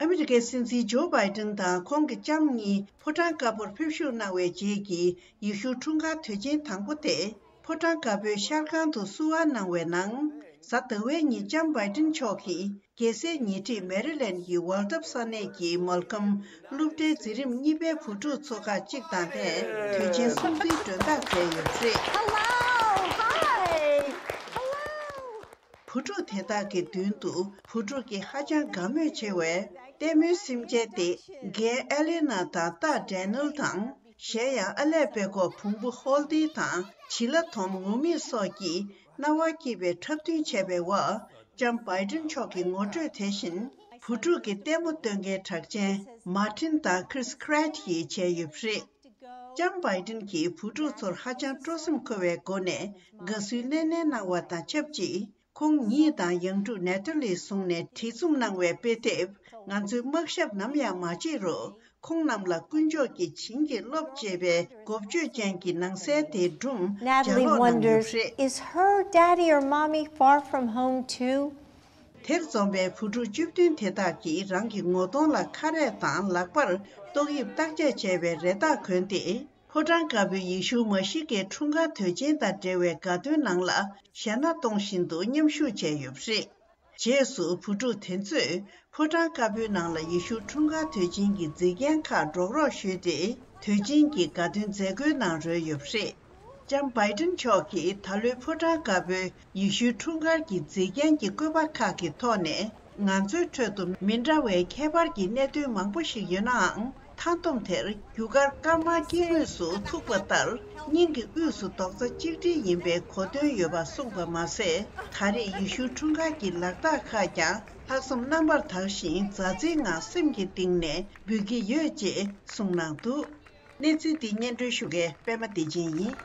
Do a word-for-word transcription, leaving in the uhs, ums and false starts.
ཨ་མི་རི་ཀའི་སྲིད་འཛིན་ཇོ་བྷའི་ཏིན་དང་ཁོང་གི་ལྕམ་གཉིས་ཕོ་བྲང་དཀར་པོར་ཕེབས་བཞུགས་གནང་བའི་རྗེས་ཀྱི་ཡེ་ཤུ་འཁྲུངས་སྐར་དུས་ཆེན་དང་པོ་དེ། ཕོ་བྲང་དཀར་པོའི་ཤར་ཁང་དུ་བསུ་བ་གནང་བའི་ནང་། གཟའ་ཟླ་བའི་ཉིན་ལྕམ་བྷའི་ཏིན་མཆོག་གིས། རྒྱལ་སའི་ཉེ་འཁྲིས་མེ་རི་ལེན་ཌི་ཡི་ཝལ་ཐབ་ས་གནས་ཀྱི་མལ་ཁམ་སློབ་གྲྭའི་འཛིན་རིམ་གཉིས་པའི་བུ་ཕྲུག་ཚོ་ཁག་ཅིག་དང་ལྷན་དུས་ཆེན་སྲུང་བརྩིའི་མགྲོན་བདག་མཛད་ཡོད་པ་རེད། Hello! Hi! Hello! བུ་ཕྲུག་དེ་དག་གི་མདུན་དུ་བུ་ཕྲུག་གིས་ཧ་ཅང་དགའ་མོས་ཆེ་བའི་ལྟད་མོའི་སེམས་ཅན་ཏེ། རྒན་ཨེ་ལེ་ན་དང་རྟ་ཌེ་ནེལ་དང་། གཞན་ཡང་ཨ་ལས་པད་ཀོག་བོང་བུ་ཧོལ་ཏི་དང་བྱི་ལ་དོམ་ངུར་སྨྲིག་སོགས་ཀྱིས་རྣ་བ་སྐྱིད་པའི་འཁྲབ་སྟོན་བྱས་པའི་འོག་ལྕམ་བྷའི་ཏིན་མཆོག་གི་ངོ་སྤྲོད་དེ་བཞིན་བུ་ཕྲུག་གི་ལྟད་མོ་སྟོན་མཁན་གྲགས་ཅན་མཱ་ཏིན་དང་ཁྲིས་ཁྲེད་ཀྱིས་བྱས་ཡོད་པ་རེད། ལྕམ་བྷའི་ཏིན་གྱིས་བུ་ཕྲུག་ཚོར་ཧ་ཅང་སྤྲོ་སེམས་འཁོལ་བའི་སྒོ་ནས་དགའ་བསུའི་སྣེ་ལེན་གནང་བ་དང་ཆབས་ཅིག་ཁོང་ཉིད་དང་ཡང་སྤྲུལ་ནེ་ཐ་ལིས་བཟུང་ནས་བྲིས་རྩོམ་གནང་བའི་དཔེ་དེབ་ང་ཚོའི་དམག་ཞབས་ནམ་ཡང་མ་བརྗེད་རོགས། ཁོང་རྣམས་ལ་དཀོན་མཆོག་གིས་བྱིན་གྱིས་རློབས་ཅེས་པའི་འགོ་བརྗོད་ཅན་གྱི་ནང་གསལ་དེའི་སྒྲུང་ལྗགས་Natalie ཀློག་གནང་ཡོད་wonders, པ་རེད། Is her daddy or mommy far from home too? དེར་འཛོམས་པའི་བུ་ཕྲུག་བཅུ་བདུན་དེ་དག་གིས་རང་གི་ངོ་གདོང་ལ་ཁ་རས་དང་ལག་པར་ཏོག་དབྱིབས་བརྟག་དཔྱད་བྱས་པའི་རས་རྟགས་གོན་ཏེ། ཕོ་བྲང་དཀར་པོའི་ཡེ་ཤུ་མ་ཤི་ཀའི་འཁྲུངས་སྐར་དུས་ཆེན་དང་འབྲེལ་བའི་དགའ་སྟོན་ནང་ལ་ཞལ་སྣ་གཏོང་བཞིན་དུ་མཉམ་ཞུགས་བྱས་ཡོད་པ་རེད། རྗེས་སུ་བུ་ཕྲུག་དེ་ཚོས་ཕོ་བྲང་དཀར་པོའི་ནང་ལ་ཡེ་ཤུ་འཁྲུངས་སྐར་དུས་ཆེན་གྱི་མཛེས་རྒྱན་ཁག་སྒྲོག་རོགས་ཞུས་ཏེ། དུས་ཆེན་གྱི་དགའ་སྟོན་མཛད་སྒོའི་ནང་རོལ་ཡོད་པ་རེད། ལྕམ་བྷའི་ཏིན་མཆོག་གིས་ད་ལོའི་ཕོ་བྲང་དཀར་པོའི་ཡེ་ཤུའི་འཁྲུངས་སྐར་གྱི་མཛེས་རྒྱན་གྱི་བཀོད་པ་ཁག་གི་ཐོག་ནས། ང་ཚོའི་ཁྲོད་དུ་མི་འདྲ་བའི་ཁྱད་པར་གྱི་གནད་དོན་མང་པོ་ཞིག་ཡོད་ནའང་། མཐའ་བསྡོམས་དེར་རྒྱུ་སྐར་དཀར་དམར་དཀྱིལ་ངོས་སུ་ཐུག་པ་ལྟར། སྙིང་གི་དབུས་སུ་རྡོག་རྩ་གཅིག་སྒྲིལ་ཡིན་པའི་གོ་དོན་ཡོད་པ་གསུངས་པ་མ་ཟད། ད་རེས་ཡེ་ཤུའི་འཁྲུངས་སྐར་གྱི་ལག་རྟགས་ཁག་ཀྱང་ལྷག་བསམ་རྣམ་པར་དག་ཞིང་མཛའ་བརྩེའི་ངང་སེམས་ཀྱི་གཏིང་ནས་འབུལ་གྱི་ཡོད་ཅེས་གསུངས་གནང་འདུག་གནས་ཚུལ་འདི་སྙན་སྒྲོན་ཞུ་མཁན་པད་མ་བདེ་ཆེན་ཡིན།